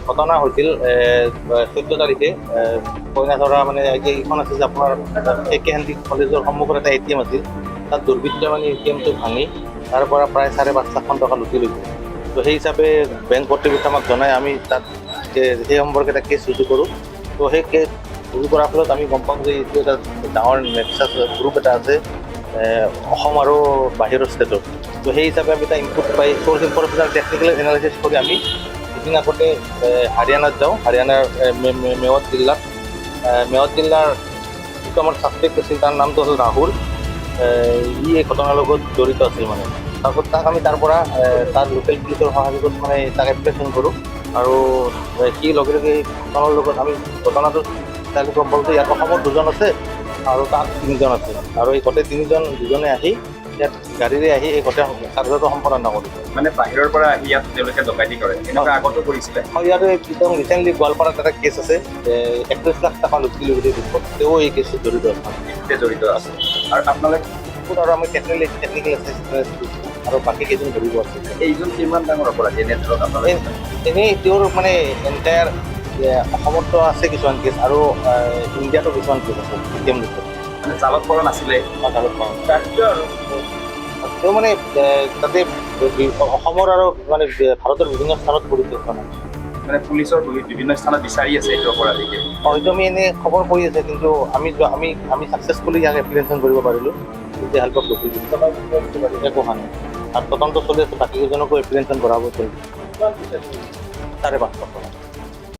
ঘটনা হৈছিল 14 তাৰিখে কইনাধৰা, মানে এই যে এইখন আছে যে আপোনাৰ এ কে হেণ্ডিক কলেজৰ সন্মুখত এটা এটিএম আছিল। তাত দুৰ্বৃত্তই মানে এটিএমটো ভাঙি তাৰ পৰা প্ৰায় 5.5 লাখমান টকা লুটি লৈছে। তো সেই হিচাপে বেংক কৰ্তৃপক্ষে আমাক জনাই, আমি তাত সেই সম্পৰ্কে এটা কেছ ৰুজু কৰোঁ। তো সেই কেছ ৰুজু কৰাৰ ফলত আমি গম পাওঁ যে এইটো এটা ডাঙৰ নেক্সাছ গ্ৰুপ এটা আছে অসম আৰু বাহিৰৰ ষ্টেটত। তো সেই হিচাপে আমি এটা ইনপুট পাই, চ'ৰ্চ ইনফৰমেশ্যন, টেকনিকেল এনালাইচিছ কৰি আমি দুদিন আগতে হাৰিয়ানাত যাওঁ। হাৰিয়ানাৰ মেৱাত জিলাত, মেৱাত জিলাৰ যিটো আমাৰ ছাছপেক্ট আছিল, তাৰ নামটো আছিল ৰাহুল। ই এই ঘটনাৰ লগত জড়িত আছিল। মানে তাৰপিছত তাক আমি তাৰ পৰা তাৰ লোকেল পুলিচৰ সহযোগত মানে তাক এপ্ৰিহেনশ্যন কৰোঁ আৰু সি লগে লগে এই ঘটনাৰ লগত, আমি ঘটনাটো তাক গম পালোঁ যে ইয়াত অসমত দুজন আছে আৰু তাত তিনিজন আছে আৰু এই গোটেই তিনিজন দুজনে আহি ইয়াত গাড়ীৰে আহি এই গোটেই কাৰ্যটো সম্পাদন কৰিছে। মানে বাহিৰৰ পৰা আহি ইয়াত তেওঁলোকে ডকাইতি কৰে, এনেকুৱা আগতো কৰিছিলে? আৰু ইয়াতে একদম ৰিচেণ্টলি গোৱালপাৰাত এটা কেছ আছে, 31 লাখ টকা লুটি লৈ গৈছে। তেওঁ এই কেছত জড়িত আছে। এইটোতে জড়িত আছে। আৰু আপোনালোকে আৰু আমি টেকনিকেল টেকনিকেল আৰু বাকী কেইজন ধৰিব আছে। এইজন কিমান ডাঙৰ অপৰাধী এনে ধৰক আপোনালোকে? এনেই তেওঁৰ মানে এণ্টায়াৰ অসমতো আছে কিছুমান কেছ আৰু ইণ্ডিয়াতো কিছুমান কেছ আছে এটিএম লুটত। মানে জালত পৰা নাছিলে? জালত পৰা। তেওঁ মানে তাতে অসমৰ আৰু মানে ভাৰতৰ বিভিন্ন স্থানত কৰিছে মানে। মানে পুলিচৰ বিভিন্ন স্থানত বিচাৰি আছে এইটো অপৰাধীকে? হয়তো আমি এনেই খবৰ কৰি আছে, কিন্তু আমি যোৱা- আমি আমি ছাকচেছফুলি ইয়াক এপ্ৰিহেনশ্যন কৰিব পাৰিলোঁ with the help of local. একো হোৱা নাই আৰু তদন্ত চলি আছে। বাকী কেইজনকো এপ্ৰিহেনশ্যন কৰা হ'ব। চলি 5.5 লাখ টকা।